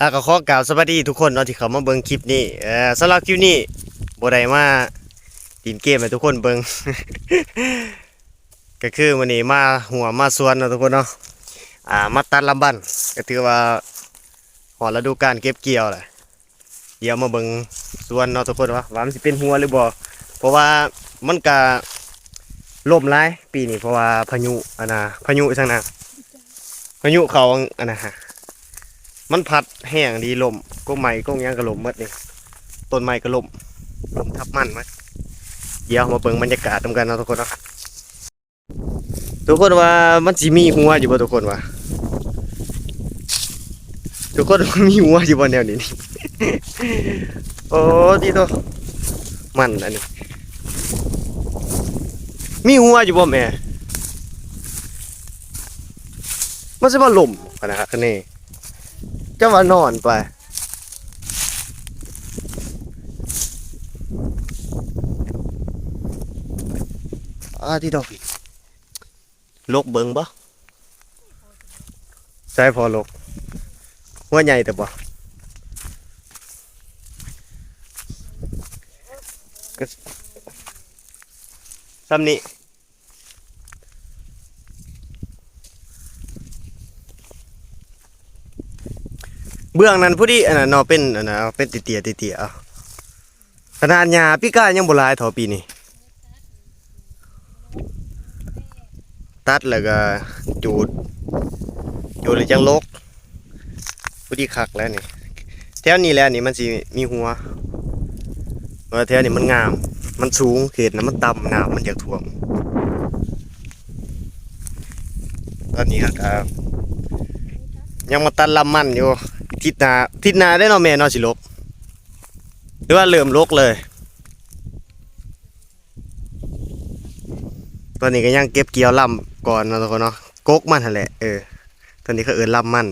ອ່າ ກໍຂໍກ່າວສະບາຍດີທຸກຄົນເນາະ ທີ່ເຂົ້າມາເບິ່ງຄລິບນີ້. ເອີ ສຳລັບຄລິບນີ້ບໍ່ໄດ້ມາຫຼິ້ນເກມໃຫ້ທຸກຄົນເບິ່ງ ກໍຄືມື້ນີ້ມາຮົ້ວມາສວນເນາະທຸກຄົນເນາະ. ອ່າ ມາຕັດລຳມັນ ກໍຖືວ່າຮອດລະດູການເກັບກ່ຽວແລ້ວ. ດຽວມາເບິ່ງສວນເນາະທຸກຄົນ ວ່າ ວ່າມັນຊິເປັນຮົວຫຼືບໍ່ ເພາະວ່າມັນກະລົມຫຼາຍປີນີ້ ເພາະວ່າພາຍຸ ອັນນ່າ ພາຍຸອີ່ຫຍັງນະ ພາຍຸເຂົ້າ ອັນນ່າ ມັນພັດແຮງອີ່ຫຼີ ລົມ ກົກໄມ້ກົກຫຍັງກໍລົ້ມໝົດນີ້ ຕົ້ນໄມ້ກໍລົ້ມ ລົ້ມທັບມັນໝົດ. ດຽວເຮົາມາເບິ່ງບັນຍາກາດນຳກັນເນາະທຸກຄົນເນາະ. ທຸກຄົນວ່າມັນຊິມີຫົວຢູ່ບໍ່ ທຸກຄົນວ່າ ທຸກຄົນມີຫົວຢູ່ບໍ່ແນວນີ້? ໂອ້ ຕິໂຕ ມັນອັນນີ້ ມີຫົວຢູ່ບໍ່ແມ່? ມັນຊິມາລົ້ມຂະໜາດນີ້ ເຈົ້າວ່ານອນໄປ. ອາ ຕິໂຕ ຫຼົກເບິ່ງບໍ່? ໃສ່ພໍຫຼົກ ຫົວໃຫຍ່ແຕ່ບໍ່? ກໍສ່ຳນີ້ ເບື້ອງນັ້ນພໍດີ ອັນນັ້ນເນາະ ເປັນ ອັນນັ້ນ ເອົາ ເປັນເຕ້ຍໆ ເຕ້ຍໆ ເອົາ. ຂະໜາດຫຍ້າປີກາຍຍັງບໍ່ຫຼາຍເທົ່າປີນີ້ ຕັດແລ້ວກໍຈູດ ຈູດແລ້ວຈັ່ງຫຼົກ ພໍດີຄັກແລ້ວນີ້. ແຖວນີ້ແຫຼະນີ້ມັນຊິມີຫົວ ເພາະວ່າແຖວນີ້ມັນງາມ ມັນສູງ ເຂດນັ້ນມັນຕ່ຳ ນ້ຳມັນຢາກຖ້ວມ. ຕອນນີ້ເຮົາກໍຍັງມາຕັດລຳມັນຢູ່ ທິດໜ້າ ທິດໜ້າໄດ້ເນາະແມ່ເນາະ ຊິຫຼົກ ຫຼືວ່າເລີ່ມຫຼົກເລີຍ? ຕອນນີ້ກໍຍັງເກັບກ່ຽວລຳກ່ອນເນາະທຸກຄົນເນາະ ກົກມັນຫັ້ນແຫຼະ. ເອີ ຕອນນີ້ເຂົາເອີ້ນລຳມັນ.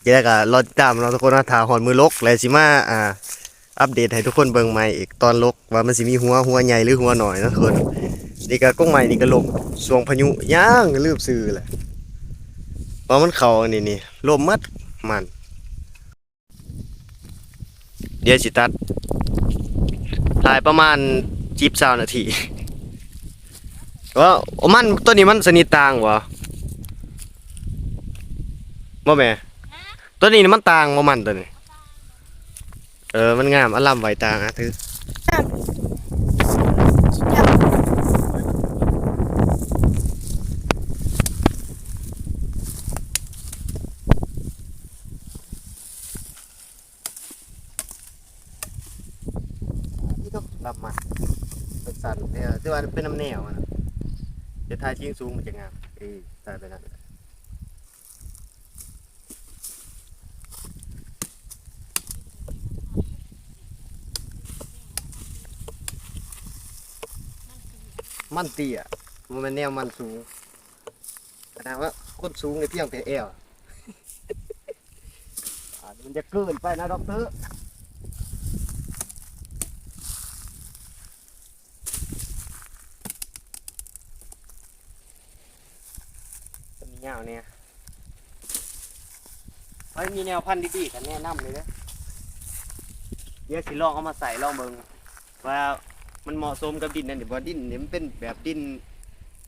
ຈັ່ງໃດກໍລໍຕິດຕາມເນາະທຸກຄົນເນາະ ຖ້າຮອດມື້ຫຼົກແລ້ວຊິມາ ອ່າ ອັບເດດໃຫ້ທຸກຄົນເບິ່ງໃໝ່ອີກ ຕອນຫຼົກວ່າມັນຊິມີຫົວ ຫົວໃຫຍ່ ຫຼື ຫົວນ້ອຍເນາະທຸກຄົນ. ນີ້ກໍກົກໄມ້ນີ້ກໍລົ້ມ ຊ່ວງພາຍຸຫຍັງລືມຊື່ແຫຼະ ເພາະມັນເຂົ້າອັນນີ້ນີ້ ລົ້ມໝົດມັນ. ດຽວຊິຕັດ ຖ່າຍປະມານສິບ ຊາວນາທີ. ເອີ ມັນ ຕົວນີ້ມັນຊະນິດຕ່າງບໍ່? ບໍ່ແມ່ນ ຕົວນີ້ມັນຕ່າງບໍ່? ມັນຕົວນີ້ ເອີ ມັນງາມ ອະລຳໄວ້ຕ່າງຫາກ ຖື. ນີ້ຕ້ອງລຳມັນ ເປັນສັນແນວ ແຕ່ວ່າເປັນນຳແນວມັນນະ ຈະຖ່າຍຊິງສູງມັນຈະງາມ. ເອີ ຖ່າຍໄປນັ້ນ ມັນເຕ້ຍ ບໍ່ແມ່ນແນວມັນສູງ. ຂະໜາດວ່າຄົນສູງນີ້ພຽງແຕ່ແອວ ອາດມັນຈະເກີນໄປນະ ດັອກເຕີ. ມັນຍາວແດ່. ໃຜມີແນວພັນດີໆ ກໍແນະນຳເລີຍເດີ. ດຽວຊິລອງເອົາມາໃສ່ລອງເບິ່ງ ວ່າມັນເໝາະສົມກັບດິນນັ້ນຫຼືບໍ່. ດິນນີ້ມັນເປັນແບບດິນ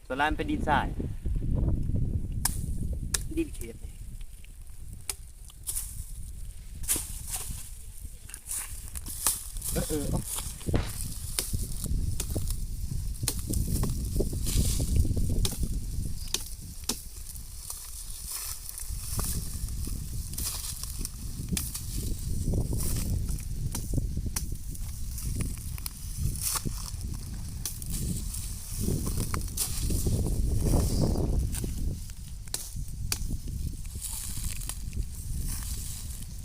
ສ່ວນຫຼາຍມັນເປັນດິນຊາຍ ດິນເຂດນີ້. ເອີ ເອີ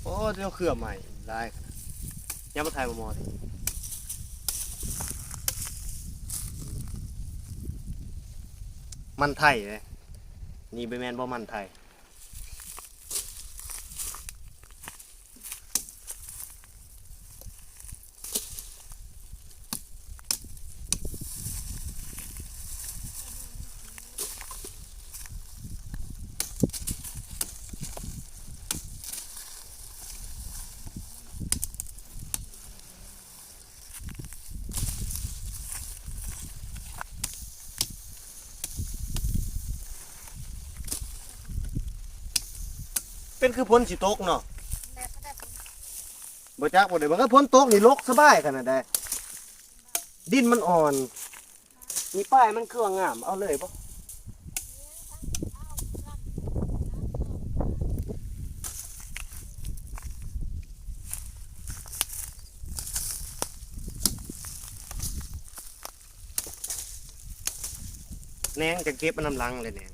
ໂອ້ ແຕ່ເຄື່ອໃໝ່ຫຼາຍຂະໜາດ. ຍາມມາຖ່າຍໝໍ່ໆ ນີ້ ມັນໄທເດ້ ນີ້ບໍ່ແມ່ນບໍ່ມັນໄທ. ໂ ເປັນຄືຝົນຊິຕົກເນາະ. ບໍ່ຈັກບໍ່ໄດ້ເບິ່ງ. ເອີ ຝົນຕົກນີ້ລົກສະບາຍຂະໜາດໃດ. ດິນມັນອ່ອນ. ມີປ້າຍມັນຄືວ່າງາມ ເອົາເລີຍບໍ່? ແໜງຈະເກັບມານຳຫຼັງເລີຍແໜງ.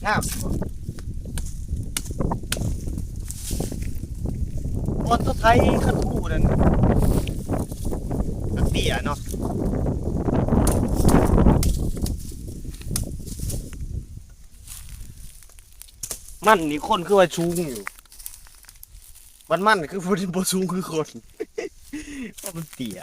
ງາມ. ບ່ອນຕົວໄທຄັນຮູ້ນັ້ນ ມັນເຕ້ຍເນາະ. ມັນນີ້ຄົນຄືວ່າສູງຢູ່ ບັດມັນຄືບໍ່ ບໍ່ສູງຄືຄົນ ເພາະມັນເຕ້ຍ.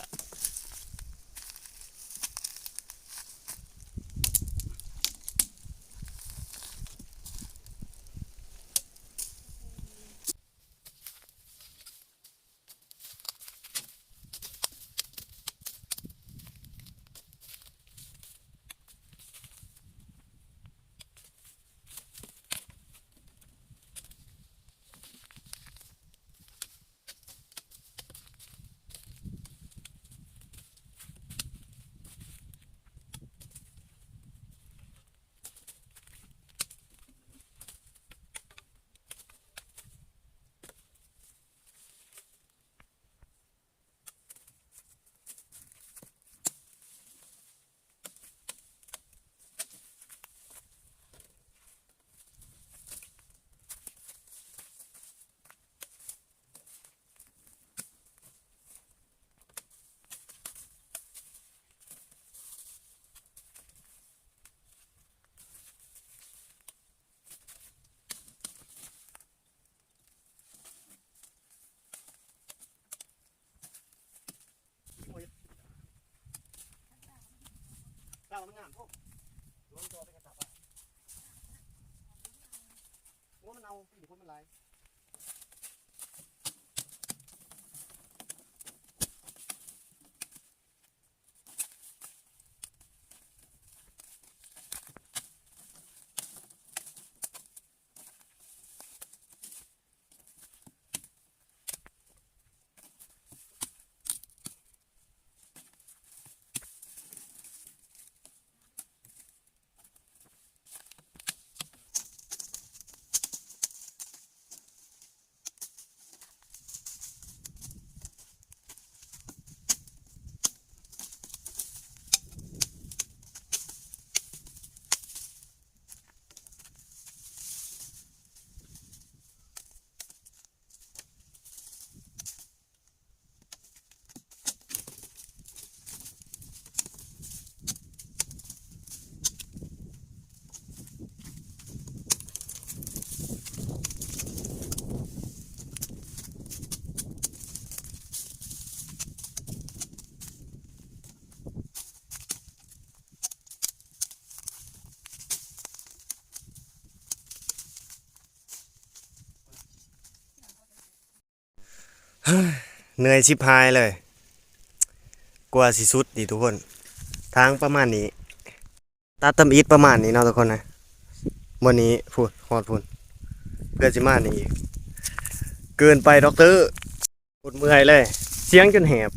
ເມື່ອຍຊິບຫາຍເລີຍ ກວ່າຊິສຸດນີ້ທຸກຄົນ. ທາງປະມານນີ້ ຕັດທຳອິດປະມານນີ້ເນາະທຸກຄົນນະ. ມື້ນີ້ພຸ້ນ ຮອດພຸ້ນ ເພື່ອຊິມານີ້ອີກ ເກີນໄປດອກເຕີ. ໂຄດເມື່ອຍເລີຍ ສຽງຈົນແຫບ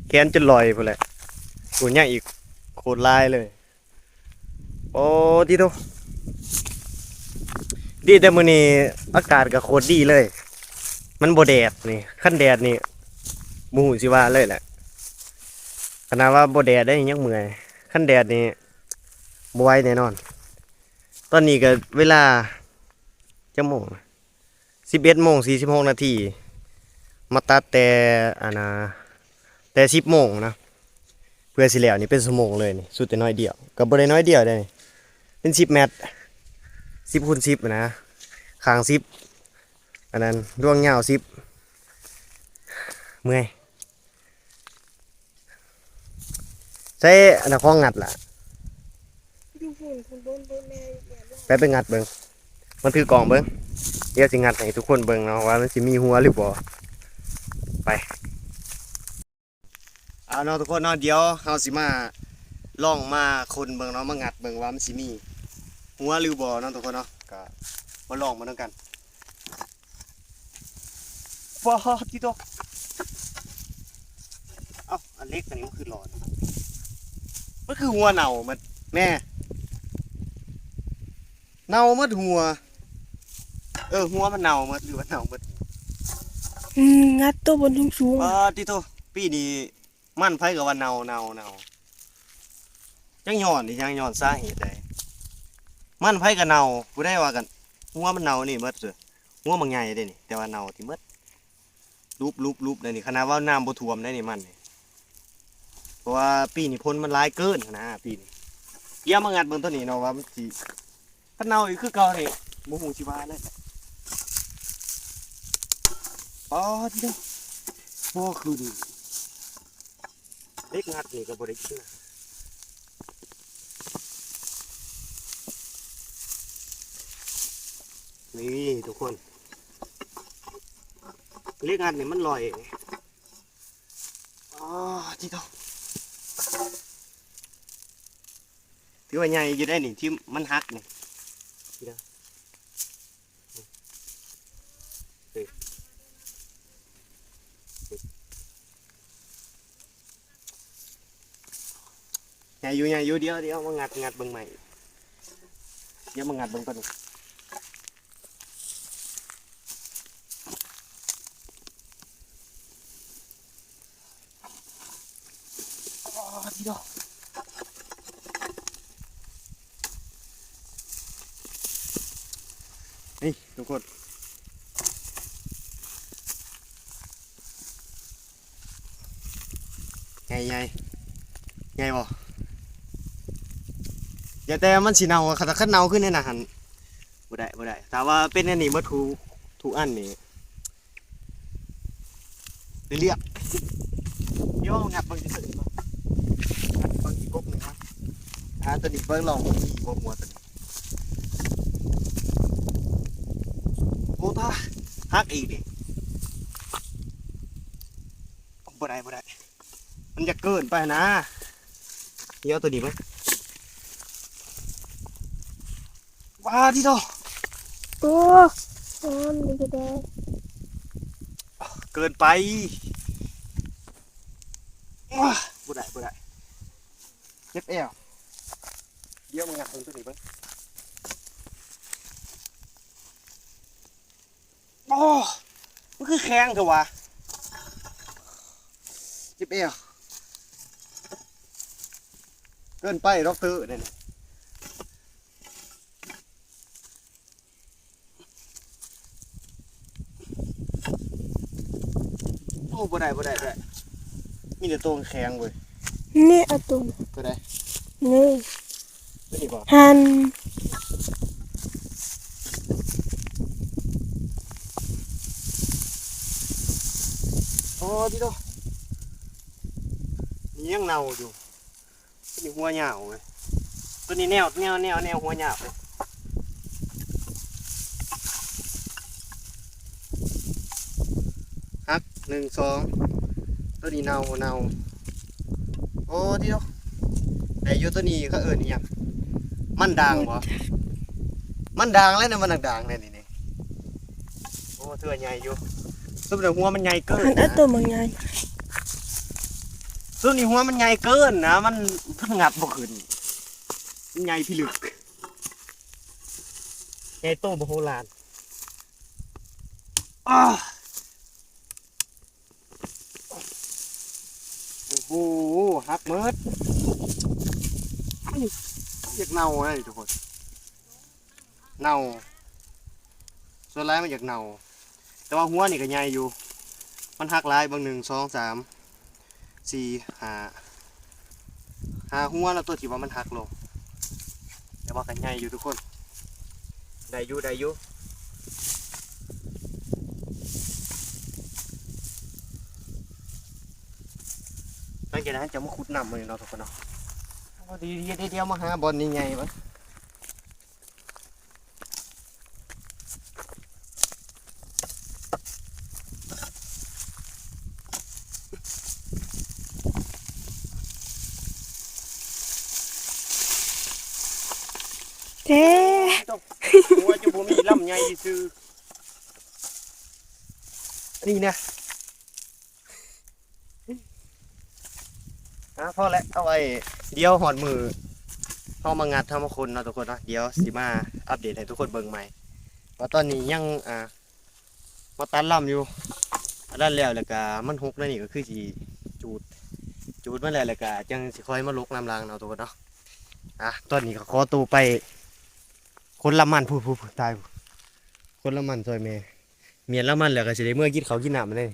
ແຂນຈົນລອຍພຸ້ນແຫຼະ. ໂອ້ ຍັງອີກໂຄດຫຼາຍເລີຍ. ໂອ້ ຕິໂທ ດີແຕ່ມື້ນີ້ອາກາດກໍໂຄດດີເລີຍ ມັນບໍ່ແດດນີ້. ຄັນແດດນີ້ບໍ່ຮູ້ຊິວ່າເລີຍແຫຼະ. ຂະໜາດວ່າບໍ່ແດດໄດ້ຍັງເມື່ອຍ ຄັນແດດນີ້ບໍ່ໄຫວແນ່ນອນ. ຕອນນີ້ກໍເວລາຈັກໂມງ? ສິບເອັດໂມງສີ່ສິບຫົກນາທີ ມາຕັດແຕ່ ອັນນ່າ ແຕ່ສິບໂມງນະ ເ ກວ່າຊິແລ້ວນີ້ເປັນຊົ່ວໂມງເລີຍນີ້ ສຸດແຕ່ໜ້ອຍດຽວ ກໍບໍ່ໄດ້ໜ້ອຍດຽວເດ້ນີ້ ເປັນສິບແມັດ ສິບຄູນສິບນະ ຂ້າງສິບ ອັນນັ້ນລວງຍາວສິບ ເມື່ອຍ. ໃສ່ອັນນັ້ນຂອງງັດລະ ຢູ່ພຸ້ນ ພຸ້ນ ພຸ້ນ ພຸ້ນແມ່ ແມ່ນບໍ່? ໄປ ໄປງັດເບິ່ງ ມາຖືກ້ອງເບິ່ງ ດຽວຊິງັດໃຫ້ທຸກຄົນເບິ່ງເນາະ ວ່າມັນຊິມີຫົວຫຼືບໍ່ ໄປ. ເອົາເນາະທຸກຄົນເນາະ ດຽວເຮົາຊິມາລອງມາຄົ້ນເບິ່ງເນາະ ມາງັດເບິ່ງວ່າມັນຊິມີຫົວຫຼືບໍ່ເນາະທຸກຄົນເນາະ ກໍມາລອງເບິ່ງນຳກັນ. ປາດຕິໂຕ ເອົ້າ ອັນເຫຼັກອັນນີ້ມັນຄືຫຼອດ ມັນຄືຫົວເນົ່າໝົດແມ່ ເນົ່າໝົດຫົວ ເອີ ຫົວມັນເນົ່າໝົດ ຫຼືວ່າເນົ່າໝົດ ອືມ ງັດໂຕບົນສູງໆ ປາດຕິໂຕ ປີນີ້ມັນໃຜກໍວ່າເນົ່າ ເນົ່າ ເນົ່າ ຈັກຍ້ອນອີ່ຫຍັງ ຍ້ອນສາເຫດໃດ ມັນໃຜກໍເນົ່າ ຜູ້ໃດວ່າກັນ ຫົວມັນເນົ່ານີ້ໝົດ ຫົວບັກໃຫຍ່ເດ້ນີ້ ແຕ່ວ່າເນົ່າທີ່ໝົດ ຫຼຸບໆໆ ໄດ້ນີ້ ຂະໜາດວ່ານ້ຳບໍ່ຖ້ວມໄດ້ນີ້ມັນນີ້ ເພາະວ່າປີນີ້ຝົນມັນຫຼາຍເກີນຫັ້ນນະ ປີນີ້ ດຽວມາງັດເບິ່ງໂຕນີ້ເນາະວ່າມັນຊິ ຄັນເນົ່າອີກຄືເກົ່ານີ້ ບໍ່ຮູ້ຊິວ່າແລ້ວ ປາດຕິໂຕ ບໍ່ຂຶ້ນ ເຫຼັກງັດນີ້ກໍບໍ່ໄດ້ກິນນະ ນີ້ທຸກຄົນ ເຫຼັກງັດນີ້ມັນລ່ອຍ ປາດຕິໂຕ ຖືວ່າໃຫຍ່ຢູ່ໄດ໋ນີ້ ທີ່ມັນຫັກນີ້ ໃຫຍ່ຢູ່ ໃຫຍ່ຢູ່ ດຽວ ດຽວມາງັດ ງັດເບິ່ງໃໝ່ ດຽວມາງັດເບິ່ງກ່ອນ. ອໍ ທີດອກ ນີ້ທຸກຄົນ ໃຫຍ່ໆ ໃຫຍ່ບໍ່? ຢ່າແຕ່ມັນຊິເນົ່າ ຄັນ ຄັນເນົ່າຄືແນວນັ້ນຫັ້ນ ບໍ່ໄດ້ ບໍ່ໄດ້ ຖ້າວ່າເປັນແນວນີ້ໝົດທຸກ ທຸກອັນນີ້ ເລຍບ ດຽວງັດເບິ່ງທີ່ສຸດ ງັດເບິ່ງທີ່ກົກນີ້ນະ ອ່າ ຕົວນີ້ເບິ່ງລອງເບິ່ງມີບໍ່ຫົວຕົວນີ້ ໂອ້ ຕາ ຫັກອີກນີ້ ບໍ່ໄດ້ ບໍ່ໄດ້ ມັນຢາກເກີນໄປຫັ້ນນະ ດຽວເອົາຕົວນີ້ເບິ່ງ ວ້າ ຕິໂຕ ໂອ້ ຮ້ອນ ມັນຈະໄດ້ ເກີນໄປ ວ້າ ບໍ່ໄດ້ ບໍ່ໄດ້ ເຈັບແອວ ດຽວມາຫຍັບເບິ່ງຕົວນີ້ເບິ່ງ ໂອ້ ມັນຄືແຂງແທ້ຫວາ ເຈັບແອວ ເກີນໄປດອກເຕີ ແນວນີ້ ໂອ້ ບໍ່ໄດ້ ບໍ່ໄດ້ ບໍ່ໄດ້ ມີແຕ່ໂຕແຂງເວີຍ ນີ້ເອົາໂຕ ໂຕໃດ ນີ້ ຕົວນີ້ບໍ່ ຫັ້ນ ໂອ້ ຕິໂຕ ນີ້ຍັງເນົ່າຢູ່ ຕົວນີ້ຫົວຍາວເວີຍ ຕົວນີ້ແນວ ແນວ ແນວ ແນວຫົວຍາວເວີຍ ຫັກ ໜຶ່ງ ສອງ ຕົວນີ້ເນົ່າ ເນົ່າ ໂອ້ ຕິໂຕ ໄດ້ຢູ່ ຕົວນີ້ເຂົາເອີ້ນອີ່ຫຍັງ ມັນດ່າງບໍ່ ມັນດ່າງແລ້ວນະ ມັນດ່າງແລ້ວນີ້ ໂອ້ ຖືວ່າໃຫຍ່ຢູ່ ຊຸມນີ້ຫົວມັນໃຫຍ່ເກີນ ອັນ ອັນໂຕມັນໃຫຍ່ ຊຸມນີ້ຫົວມັນໃຫຍ່ເກີນນະ ມັນ ມັນຫຍັບບໍ່ຂຶ້ນ ມັນໃຫຍ່ພິລຶກ ໃຫຍ່ໂຕມະໂຫລານ ອ້າ ໂອ້ໂຫ ຫັກໝົດ ຢາກເນົ່າເລີຍທຸກຄົນ ເນົ່າ ສ່ວນຫຼາຍມັນຢາກເນົ່າ ແຕ່ວ່າຫົວນີ້ກໍໃຫຍ່ຢູ່ ມັນຫັກຫຼາຍ ເບິ່ງ ໜຶ່ງ ສອງ ສາມ ສີ່ ຫ້າ ຫາຫົວເນາະ ຕົວທີ່ວ່າມັນຫັກລົງ ແຕ່ວ່າກໍໃຫຍ່ຢູ່ທຸກຄົນ ໄດ້ຢູ່ ໄດ້ຢູ່. ຫຼັງຈາກນັ້ນຈະມາຂຸດນ້ຳມື້ນີ້ເນາະທຸກຄົນເນາະ. ພໍດີ ດຽວ ດຽວມາຫາບ່ອນໃຫຍ່ໆ ເບິ່ງ. ແທ້ ຫົວຈະບໍ່ມີ ລຳໃຫຍ່ຊື່ ອັນນີ້ນະ. ອ່າ ພໍແລ້ວ ເອົາໄວ້ ດຽວຮອດມື້ເຮົາມາງັດ ເຮົາມາຂຸດເນາະທຸກຄົນເນາະ. ດຽວຊິມາອັບເດດໃຫ້ທຸກຄົນເບິ່ງໃໝ່ ວ່າຕອນນີ້ຍັງ ອ່າ ມາຕັດລຳຢູ່ ອັນນັ້ນແລ້ວ ແລ້ວກະມັນຫົກໃນນີ້ ກໍຄືຊິຈູດ ຈູດມາແລ້ວ ແລ້ວກະຈັ່ງຊິຄ່ອຍມາລົກນຳຫຼັງເນາະທຸກຄົນເນາະ. ອ່າ ຕອນນີ້ກໍຂໍໂຕໄປຂົນລຳມັນ ພຸ້ນໆໆ ຕາຍ ຂົນລຳມັນຊ່ອຍແມ່ ມ້ຽນລຳມັນແລ້ວກໍຊິໄດ້ເມືອກິນເຂົ້າກິນນ້ຳເລີຍ.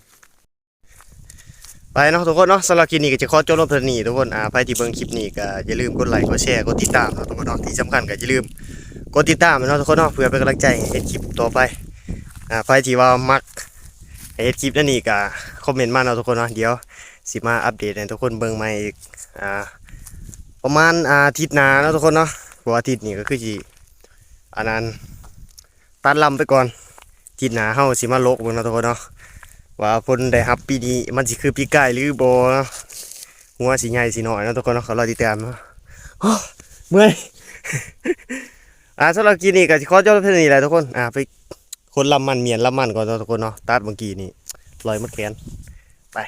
ໄປເນາະທຸກຄົນເນາະ ສຳລັບຄລິບນີ້ກໍຈະຂໍຈົບລົງເທົ່ານີ້ທຸກຄົນ. ອ່າ ໃຜທີ່ເບິ່ງຄລິບນີ້ກໍຢ່າລືມກົດໄລ ກົດແຊ ກົດຕິດຕາມເນາະທຸກຄົນເນາະ. ທີ່ສຳຄັນກໍຢ່າລືມກົດຕິດຕາມເນາະທຸກຄົນເນາະ ເພື່ອເປັນກຳລັງໃຈໃຫ້ເຮັດຄລິບຕໍ່ໄປ. ອ່າ ໃຜທີ່ວ່າມັກໃຫ້ເຮັດຄລິບແນວນີ້ກໍຄອມເມັນມາເນາະທຸກຄົນເນາະ. ດຽວຊິມາອັບເດດໃຫ້ທຸກຄົນເບິ່ງໃໝ່ອີກ ອ່າ ປະມານອາທິດໜ້າເນາະທຸກຄົນເນາະ. ເພາະອາທິດນີ້ກໍຄືຊິ ອັນນັ້ນ ຕັດລຳໄປກ່ອນ ອາທິດໜ້າເຮົາຊິມາລົກເບິ່ງເນາະທຸກຄົນເນາະ ວ່າຜົນໄດ້ຮັບປີນີ້ມັນຊິຄືປີກາຍຫຼືບໍ່ເນາະ. ຫົວຊິໃຫຍ່ຊິນ້ອຍເນາະທຸກຄົນເນາະ ກໍລໍຕິດຕາມເນາະ. ໂອ້ ເມື່ອຍ. ອ່າ ສຳລັບຄລິບນີ້ກໍຊິຂໍຈົບເທົ່ານີ້ແຫຼະທຸກຄົນ. ອ່າ ໄປຂົນລຳມັນ ມ້ຽນລຳມັນກ່ອນເນາະທຸກຄົນເນາະ ຕັດເມື່ອກີ້ນີ້ລອຍໝົດແຂນ. ໄປ.